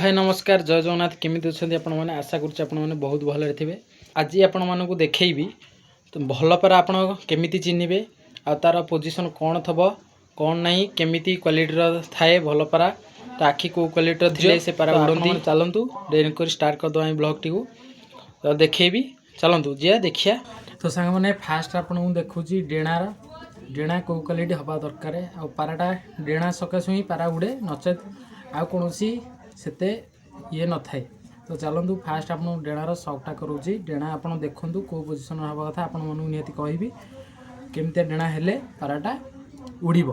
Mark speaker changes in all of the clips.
Speaker 1: ଭାଇ ନମସ୍କାର, ଜୟ ଜଗନ୍ନାଥ। କେମିତି ଅଛନ୍ତି ଆପଣମାନେ? ଆଶା କରୁଛି ଆପଣମାନେ ବହୁତ ଭଲରେ ଥିବେ। ଆଜି ଆପଣମାନଙ୍କୁ ଦେଖେଇବି ତ ଭଲ ପାରା ଆପଣ କେମିତି ଚିହ୍ନିବେ ଆଉ ତା'ର ପୋଜିସନ୍ କ'ଣ ଥବ କ'ଣ ନାହିଁ, କେମିତି କ୍ୱାଲିଟିର ଥାଏ ଭଲ ପାରା, ତ ଆଖି କେଉଁ କ୍ୱାଲିଟିର ଥିଲେ ସେ ପାରା ଉଡ଼ନ୍ତି। ଚାଲନ୍ତୁ, ଡେରି କରି ଷ୍ଟାର୍ଟ କରିଦେବା ଆମେ ବ୍ଲଗ୍ଟିକୁ। ତ ଦେଖେଇବି, ଚାଲନ୍ତୁ ଯିବା ଦେଖିବା। ତ ସାଙ୍ଗମାନେ, ଫାଷ୍ଟ ଆପଣଙ୍କୁ ଦେଖୁଛି ଡେଣାର, ଡେଣା କେଉଁ କ୍ୱାଲିଟି ହେବା ଦରକାର ଆଉ ପାରାଟା ଡେଣା ସକାଶୁ ହିଁ ପାରା ଉଡ଼େ, ନଚେତ୍ ଆଉ କୌଣସି ସେତେ ଇଏ ନଥାଏ। ତ ଚାଲନ୍ତୁ, ଫାଷ୍ଟ ଆପଣଙ୍କୁ ଡେଣାର ସକ୍ଟା କରୁଛି। ଡେଣା ଆପଣ ଦେଖନ୍ତୁ କେଉଁ ପୋଜିସନ୍ ହେବା କଥା। ଆପଣମାନଙ୍କୁ ନିହାତି କହିବି କେମିତିଆ ଡେଣା ହେଲେ ପାରାଟା ଉଡ଼ିବ।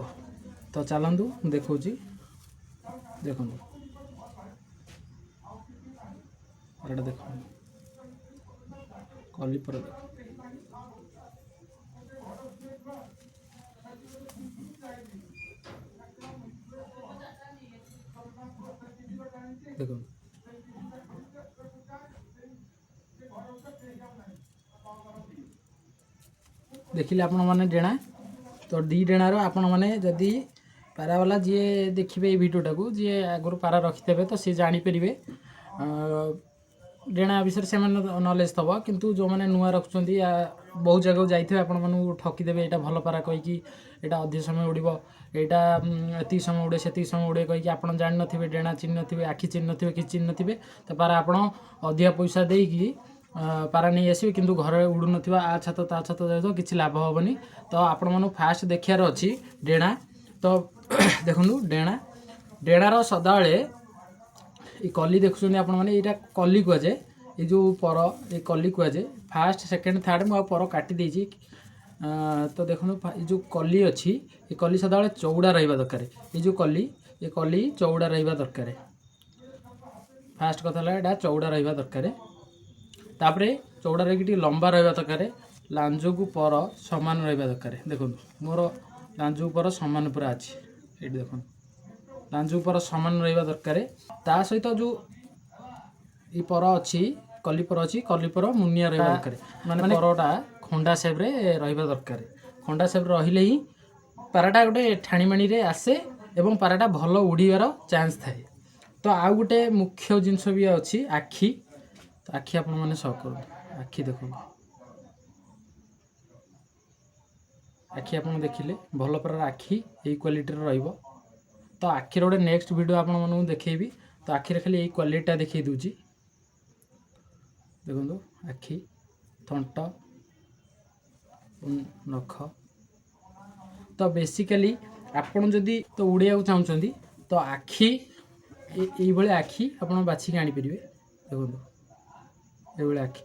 Speaker 1: ତ ଚାଲନ୍ତୁ, ମୁଁ ଦେଖାଉଛି। ଦେଖନ୍ତୁ ପାରାଟା, ଦେଖନ୍ତୁ କଲିପର, ଦେଖନ୍ତୁ, ଦେଖନ୍ତୁ। ଦେଖିଲେ ଆପଣମାନେ ଡେଣା? ତ ଦୁଇ ଡେଣାର ଆପଣମାନେ ଯଦି ପାରାବାଲା ଯିଏ ଦେଖିବେ ଏଇ ଭିଡ଼ିଓଟାକୁ, ଯିଏ ଆଗରୁ ପାରା ରଖିଥିବେ, ତ ସିଏ ଜାଣିପାରିବେ ଡେଣା ବିଷୟରେ, ସେମାନେ ନଲେଜ୍ ଥବ। କିନ୍ତୁ ଯେଉଁମାନେ ନୂଆ ରଖୁଛନ୍ତି, ବହୁତ ଜାଗାକୁ ଯାଇଥିବେ, ଆପଣମାନଙ୍କୁ ଠକିଦେବେ। ଏଇଟା ଭଲ ପାରା କହିକି, ଏଇଟା ଅଧିକ ସମୟ ଉଡ଼ିବ, ଏଇଟା ଏତିକି ସମୟ ଉଡ଼େ, ସେତିକି ସମୟ ଉଡ଼େ କହିକି, ଆପଣ ଜାଣିନଥିବେ, ଡେଣା ଚିହ୍ନି ନଥିବେ, ଆଖି ଚିହ୍ନି ନଥିବେ, କିଛି ଚିହ୍ନି ନଥିବେ। ତ ପାରା ଆପଣ ଅଧିକା ପଇସା ଦେଇକି ପାରା ନେଇ ଆସିବେ, କିନ୍ତୁ ଘରେ ଉଡ଼ୁନଥିବ, ଆ ଛାତ ତା ଛାତ ଯାଉଥିବ, କିଛି ଲାଭ ହେବନି। ତ ଆପଣମାନଙ୍କୁ ଫାଷ୍ଟ ଦେଖିବାର ଅଛି ଡେଣା। ତ ଦେଖନ୍ତୁ ଡେଣା, ଡେଣାର ସଦାବେଳେ ଏଇ କଲି ଦେଖୁଛନ୍ତି ଆପଣମାନେ, ଏଇଟା କଲି କୁହାଯାଏ। ଏଇ ଯେଉଁ ପର, ଏଇ କଲି କୁହାଯାଏ। ଫାଷ୍ଟ, ସେକେଣ୍ଡ, ଥାର୍ଡ଼, ମୁଁ ଆଉ ପର କାଟି ଦେଇଛି। ତ ଦେଖନ୍ତୁ, ଏଇ ଯେଉଁ କଲି ଅଛି, ଏ କଲି ସଦାବେଳେ ଚଉଡ଼ା ରହିବା ଦରକାର। ଏଇ ଯେଉଁ କଲି, ଏ କଲି ଚଉଡ଼ା ରହିବା ଦରକାର। ଫାଷ୍ଟ କଥା ହେଲା ଏଇଟା ଚଉଡ଼ା ରହିବା ଦରକାର। ତାପରେ ଚଉଡ଼ା ରହିକି ଟିକେ ଲମ୍ବା ରହିବା ଦରକାର। ଲାଞ୍ଜକୁ ପର ସମାନ ରହିବା ଦରକାର। ଦେଖନ୍ତୁ, ମୋର ଲାଞ୍ଜକୁ ପର ସମାନ ପୁରା ଅଛି ଏଇଠି। ଦେଖନ୍ତୁ, ଲାଞ୍ଜକୁ ପର ସମାନ ରହିବା ଦରକାର। ତା ସହିତ ଯେଉଁ ଏଇ ପର ଅଛି, କଲିପର ଅଛି, କଲିପର ମୁନିଆ ରହିବା ଦରକାର। ମାନେ ପରଟା ଖଣ୍ଡା ସେପ୍ରେ ରହିବା ଦରକାର। ଖଣ୍ଡା ସେପ୍ରେ ରହିଲେ ହିଁ ପାରାଟା ଗୋଟେ ଠାଣିମାଣିରେ ଆସେ ଏବଂ ପାରାଟା ଭଲ ଉଡ଼ିବାର ଚାନ୍ସ ଥାଏ। ତ ଆଉ ଗୋଟେ ମୁଖ୍ୟ ଜିନିଷ ବି ଅଛି, ଆଖି। ତ ଆଖି ଆପଣମାନେ ସହ କରନ୍ତୁ। ଆଖି ଦେଖନ୍ତୁ, ଆଖି ଆପଣ ଦେଖିଲେ ଭଲ ପାରାର ଆଖି ଏଇ କ୍ୱାଲିଟିର ରହିବ। ତ ଆଖିର ଗୋଟେ ନେକ୍ସଟ ଭିଡ଼ିଓ ଆପଣମାନଙ୍କୁ ଦେଖେଇବି। ତ ଆଖିରେ ଖାଲି ଏଇ କ୍ୱାଲିଟିଟା ଦେଖେଇ ଦେଉଛି। ଦେଖନ୍ତୁ ଆଖି, ଥଣ୍ଟ, ନଖ। ତ ବେସିକାଲି ଆପଣ ଯଦି ତ ଉଡ଼େଇବାକୁ ଚାହୁଁଛନ୍ତି, ତ ଆଖି ଏଇଭଳି ଆଖି ଆପଣ ବାଛିକି ଆଣିପାରିବେ। ଦେଖନ୍ତୁ ଏଇଭଳି ଆଖି,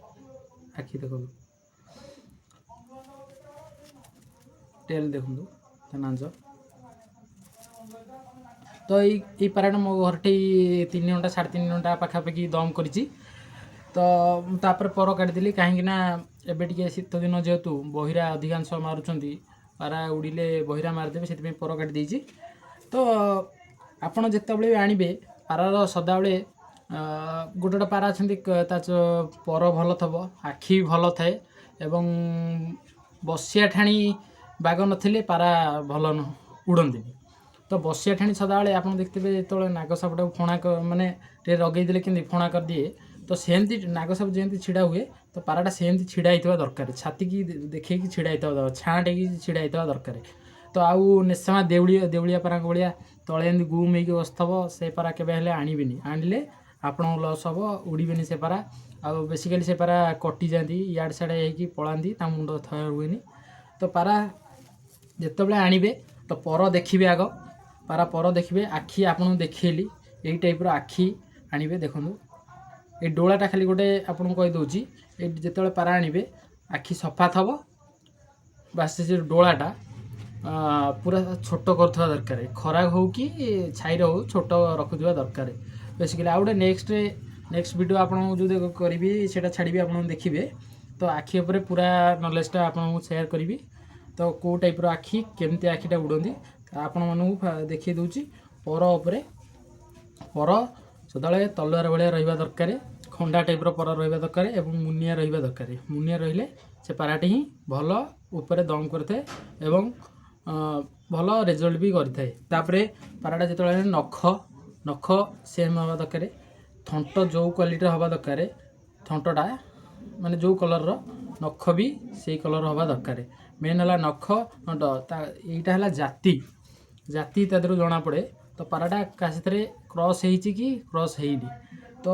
Speaker 1: ଆଖି ଦେଖନ୍ତୁ, ଟେଲ୍ ଦେଖନ୍ତୁ, ତା ନାଞ୍ଜ। ତ ଏଇ ପାରାଟା ମୋ ଘରଠି 3 ଘଣ୍ଟା, 3.5 ଘଣ୍ଟା ପାଖାପାଖି ଦମ୍ କରିଛି। ତ ମୁଁ ତାପରେ ପର କାଟିଦେଲି, କାହିଁକି ନା ଏବେ ଟିକେ ଶୀତ ଦିନ ଯେହେତୁ ବହିରା ଅଧିକାଂଶ ମାରୁଛନ୍ତି, ପାରା ଉଡ଼ିଲେ ବହିରା ମାରିଦେବେ, ସେଥିପାଇଁ ପର କାଟି ଦେଇଛି। ତ ଆପଣ ଯେତେବେଳେ ବି ଆଣିବେ ପାରାର, ସଦାବେଳେ ଗୋଟେ ଗୋଟେ ପାରା ଅଛନ୍ତି, ତା ପର ଭଲ ଥବ, ଆଖି ଭଲ ଥାଏ ଏବଂ ବସିଆ ଠାଣି ବାଗ ନଥିଲେ ପାରା ଭଲ ଉଡ଼ନ୍ତିନି। ତ ବସିଆ ଠାଣି ସଦାବେଳେ ଆପଣ ଦେଖିଥିବେ, ଯେତେବେଳେ ନାଗ ସାପଟାକୁ ଫଣା ମାନେ ଟିକେ ରଗେଇ ଦେଲେ କେମିତି ଫଣା କରିଦିଏ, ତ ସେମିତି ନାଗ ସାପ ଯେମିତି ଛିଡ଼ା ହୁଏ, ତ ପାରାଟା ସେମିତି ଛିଡ଼ା ହେଇଥିବା ଦରକାର। ଛାତିକି ଦେଖେଇକି ଛିଡ଼ା ହେଇଥିବା ଦରକାର, ଛାଁଟେଇକି ଛିଡ଼ା ହେଇଥିବା ଦରକାର। ତ ଆଉ ନେସମା ଦେଉଳିଆ ପାରାଙ୍କ ଭଳିଆ ତଳେ ଏମିତି ଗୁମ୍ ହେଇକି ବସିଥିବ, ସେ ପାରା କେବେ ହେଲେ ଆଣିବେନି। ଆଣିଲେ ଆପଣଙ୍କ ଲସ୍ ହେବ, ଉଡ଼ିବେନି ସେ ପାରା। ଆଉ ବେସିକାଲି ସେ ପାରା କଟିଯାଆନ୍ତି, ଇଆଡ଼େ ସିଆଡ଼େ ହେଇକି ପଳାନ୍ତି, ତା ମୁଣ୍ଡ ଥୟ ରୁହେନି। ତ ପାରା ଯେତେବେଳେ ଆଣିବେ, ତ ପର ଦେଖିବେ ଆଗ, ପାରା ପର ଦେଖିବେ। ଆଖି ଆପଣଙ୍କୁ ଦେଖେଇଲି, ଏଇ ଟାଇପ୍ର ଆଖି ଆଣିବେ। ଦେଖନ୍ତୁ, ଏଇ ଡୋଳାଟା ଖାଲି ଗୋଟେ ଆପଣଙ୍କୁ କହିଦେଉଛି। ଏଇ ଯେତେବେଳେ ପାରା ଆଣିବେ, ଆଖି ସଫା ଥବ, ବାସ୍। ସେ ଯେଉଁ ଡୋଳାଟା ପୁରା ଛୋଟ କରୁଥିବା ଦରକାର। ଖରା ହଉ କି ଛାଇରେ ହଉ, ଛୋଟ ରଖୁଥିବା ଦରକାର ବେସିକାଲି। ଆଉ ଗୋଟେ ନେକ୍ସଟ ଭିଡ଼ିଓ ଆପଣଙ୍କୁ ଯେଉଁ କରିବି, ସେଇଟା ଛାଡ଼ିବି, ଆପଣ ଦେଖିବେ। ତ ଆଖି ଉପରେ ପୁରା ନଲେଜଟା ଆପଣଙ୍କୁ ସେୟାର କରିବି। ତ କେଉଁ ଟାଇପ୍ର ଆଖି, କେମିତି ଆଖିଟା ଉଡ଼ନ୍ତି, ଆପଣମାନଙ୍କୁ ଦେଖେଇ ଦେଉଛି। ପର ଉପରେ, ପର ସଦାବେଳେ ତଲୁଆର ଭଳିଆ ରହିବା ଦରକାର, ଖଣ୍ଡା ଟାଇପ୍ର ପର ରହିବା ଦରକାର ଏବଂ ମୁନିଆ ରହିବା ଦରକାର। ମୁନିଆ ରହିଲେ ସେ ପାରାଟି ହିଁ ଭଲ ଉପରେ ଦମ୍ କରିଥାଏ ଏବଂ ଭଲ ରେଜଲ୍ଟ ବି କରିଥାଏ। ତାପରେ ପାରାଟା ଯେତେବେଳେ ନଖ ସେମ୍ ହେବା ଦରକାର। ଥଣ୍ଟ ଯେଉଁ କ୍ୱାଲିଟିର ହେବା ଦରକାର, ଥଣ୍ଟଟା ମାନେ ଯେଉଁ କଲର୍ର, ନଖ ବି ସେଇ କଲର୍ ହେବା ଦରକାର। ମେନ୍ ହେଲା ନଖ, ଥଣ୍ଟ। ତା ଏଇଟା ହେଲା ଜାତି। ଜାତି ତା ଦେହରୁ ଜଣାପଡ଼େ ତ ପାରାଟା କାହା ସାଥିରେ କ୍ରସ୍ ହେଇଛି କି କ୍ରସ୍ ହେଇନି। ତ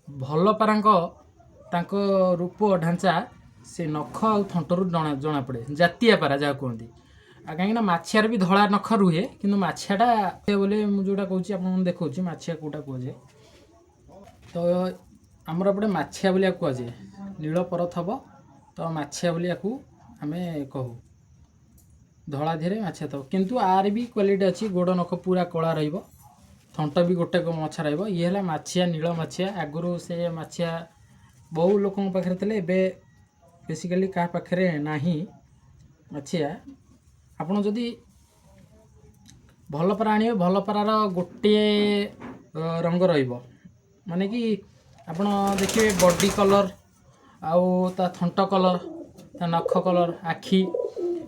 Speaker 1: ଭଲ ପାରାଙ୍କ ତାଙ୍କ ରୂପ ଢାଞ୍ଚା ସେ ନଖ ଆଉ ଥଣ୍ଟରୁ ଜଣାପଡ଼େ, ଜାତିଆ ପାରା ଯାହା କୁହନ୍ତି। ଆଉ କାହିଁକିନା ମାଛିଆର ବି ଧଳା ନଖ ରୁହେ, କିନ୍ତୁ ମାଛିଆଟା ବୋଲି ମୁଁ ଯେଉଁଟା କହୁଛି, ଆପଣଙ୍କୁ ଦେଖାଉଛି ମାଛିଆ କେଉଁଟା କୁହାଯାଏ। ତ ଆମର ଏପଟେ ମାଛିଆ ବୋଲି ୟାକୁ କୁହାଯାଏ। ନୀଳ ପର ଥବ ତ ମାଛିଆ ବୋଲି ୟାକୁ ଆମେ କହୁ। ଧଳା ଦେହରେ ମାଛିଆ ଥବ, କିନ୍ତୁ ଆର ବି କ୍ୱାଲିଟି ଅଛି। ଗୋଡ଼ ନଖ ପୁରା କଳା ରହିବ, ଥଣ୍ଟ ବି ଗୋଟେ ମଛା ରହିବ। ଇଏ ହେଲା ମାଛିଆ, ନୀଳ ମାଛିଆ। ଆଗରୁ ସେ ମାଛିଆ ବହୁ ଲୋକଙ୍କ ପାଖରେ ଥିଲେ, ଏବେ ବେସିକାଲି କାହା ପାଖରେ ନାହିଁ ମାଛିଆ। ଆପଣ ଯଦି ଭଲ ପାରା ଆଣିବେ, ଭଲ ପାରାର ଗୋଟିଏ ରଙ୍ଗ ରହିବ। ମାନେ କି ଆପଣ ଦେଖିବେ ବଡି କଲର୍ ଆଉ ତା ଥଣ୍ଟ କଲର୍, ତା ନଖ କଲର୍, ଆଖି,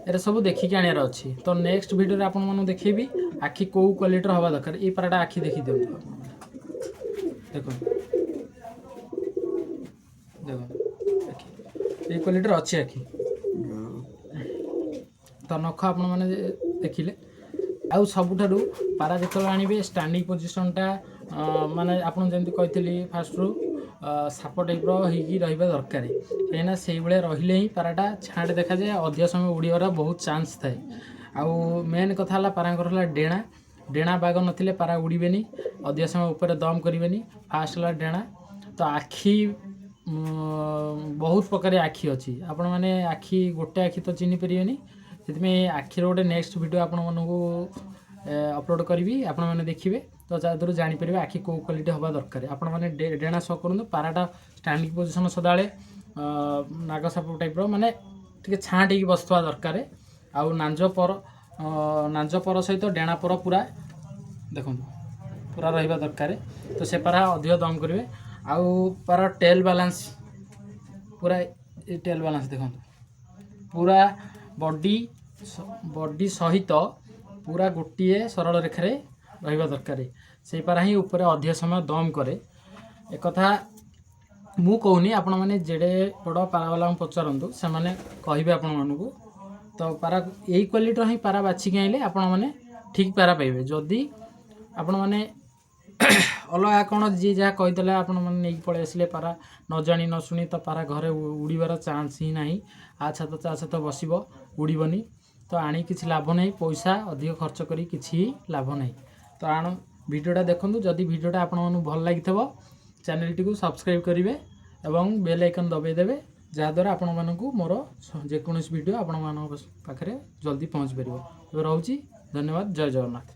Speaker 1: ଏରା ସବୁ ଦେଖିକି ଆଣିବାର ଅଛି। ତ ନେକ୍ସଟ ଭିଡ଼ିଓରେ ଆପଣମାନଙ୍କୁ ଦେଖେଇବି ଆଖି କେଉଁ କ୍ୱାଲିଟିର ହେବା ଦରକାର। ଏଇ ପାରାଟା ଆଖି ଦେଖି ଦିଅନ୍ତୁ। ଦେଖନ୍ତୁ, ଦେଖନ୍ତୁ, ଆଖି ଏଇ କ୍ୱାଲିଟିର ଅଛି ଆଖି। ତ ନଖ ଆପଣମାନେ ଦେଖିଲେ। ଆଉ ସବୁଠାରୁ ପାରା ଯେତେବେଳେ ଆଣିବେ, ଷ୍ଟାଣ୍ଡିଂ ପୋଜିସନ୍ଟା ମାନେ ଆପଣ ଯେମିତି କହିଥିଲି ଫାଷ୍ଟରୁ, ସାପ ଟାଇପ୍ର ହେଇକି ରହିବା ଦରକାର। କାହିଁକିନା ସେଇଭଳିଆ ରହିଲେ ହିଁ ପାରାଟା ଛାଁଟ ଦେଖାଯାଏ, ଅଧିକ ସମୟ ଉଡ଼ିବାର ବହୁତ ଚାନ୍ସ ଥାଏ। ଆଉ ମେନ୍ କଥା ହେଲା ପାରାଙ୍କର ହେଲା ଡେଣା। ଡେଣା ବାଗ ନଥିଲେ ପାରା ଉଡ଼ିବେନି, ଅଧିକ ସମୟ ଉପରେ ଦମ୍ କରିବେନି। ଫାଷ୍ଟ ହେଲା ଡେଣା। ତ ଆଖି ବହୁତ ପ୍ରକାର ଆଖି ଅଛି। ଆପଣମାନେ ଆଖି ଗୋଟେ ଆଖି ତ ଚିହ୍ନି ପାରିବେନି। ସେଥିପାଇଁ ଆଖିର ଗୋଟେ ନେକ୍ସଟ ଭିଡ଼ିଓ ଆପଣମାନଙ୍କୁ ଅପଲୋଡ଼ କରିବି, ଆପଣମାନେ ଦେଖିବେ। ତ ଯାହାଦ୍ୱାରା ଜାଣିପାରିବେ ଆଖି କେଉଁ କ୍ୱାଲିଟି ହେବା ଦରକାର। ଆପଣମାନେ ଡେଣା ସହ କରନ୍ତୁ। ପାରାଟା ଷ୍ଟାଣ୍ଡିଂ ପୋଜିସନ୍ ସଦାବେଳେ ନାଗ ସାପ ଟାଇପ୍ର, ମାନେ ଟିକେ ଛାଁଟ ହେଇକି ବସୁଥିବା ଦରକାର। ଆଉ ନାଞ୍ଜ ପର ସହିତ ଡେଣା ପର ପୁରା ଦେଖନ୍ତୁ ପୁରା ରହିବା ଦରକାର। ତ ସେ ପାରା ଅଧିକ ଦମ୍ କରିବେ। ଆଉ ପାରା ଟେଲ୍ ବାଲାନ୍ସ ପୁରା, ଏ ଟେଲ୍ ବାଲାନ୍ସ ଦେଖନ୍ତୁ, ପୁରା ବଡି ବଡି ସହିତ ପୁରା ଗୋଟିଏ ସରଳ ରେଖାରେ ରହିବା ଦରକାର। ସେଇ ପାରା ହିଁ ଉପରେ ଅଧିକ ସମୟ ଦମ୍ କରେ। ଏକଥା ମୁଁ କହୁନି, ଆପଣମାନେ ଯେଡ଼େ ବଡ଼ ପାରାବାଲାଙ୍କୁ ପଚାରନ୍ତୁ, ସେମାନେ କହିବେ ଆପଣମାନଙ୍କୁ। ତ ପାରା ଏଇ କ୍ୱାଲିଟିର ହିଁ ପାରା ବାଛିକି ଆଣିଲେ ଆପଣମାନେ ଠିକ୍ ପାରା ପାଇବେ। ଯଦି ଆପଣମାନେ ଅଲଗା କ'ଣ ଯିଏ ଯାହା କହିଦେଲା, ଆପଣମାନେ ନେଇକି ପଳେଇ ଆସିଲେ ପାରା ନ ଜାଣି ନ ଶୁଣି, ତ ପାରା ଘରେ ଉଡ଼ିବାର ଚାନ୍ସ ହିଁ ନାହିଁ। ଆ ଛାତ ତା ଛାତ ବସିବ, ଉଡ଼ିବନି। ତ ଆଣି କିଛି ଲାଭ ନାହିଁ, ପଇସା ଅଧିକ ଖର୍ଚ୍ଚ କରି କିଛି ଲାଭ ନାହିଁ। ତ ଆଣ ଭିଡ଼ିଓଟା ଦେଖନ୍ତୁ। ଯଦି ଭିଡ଼ିଓଟା ଆପଣମାନଙ୍କୁ ଭଲ ଲାଗିଥିବ, ଚ୍ୟାନେଲଟିକୁ ସବସ୍କ୍ରାଇବ୍ କରିବେ ଏବଂ ବେଲ୍ ଆଇକନ୍ ଦବାଇ ଦେବେ, ଯାହାଦ୍ୱାରା ଆପଣମାନଙ୍କୁ ମୋର ଯେକୌଣସି ଭିଡ଼ିଓ ଆପଣମାନଙ୍କ ପାଖରେ ଜଲ୍ଦି ପହଞ୍ଚି ପାରିବ। ଏବେ ରହୁଛି, ଧନ୍ୟବାଦ, ଜୟ ଜଗନ୍ନାଥ।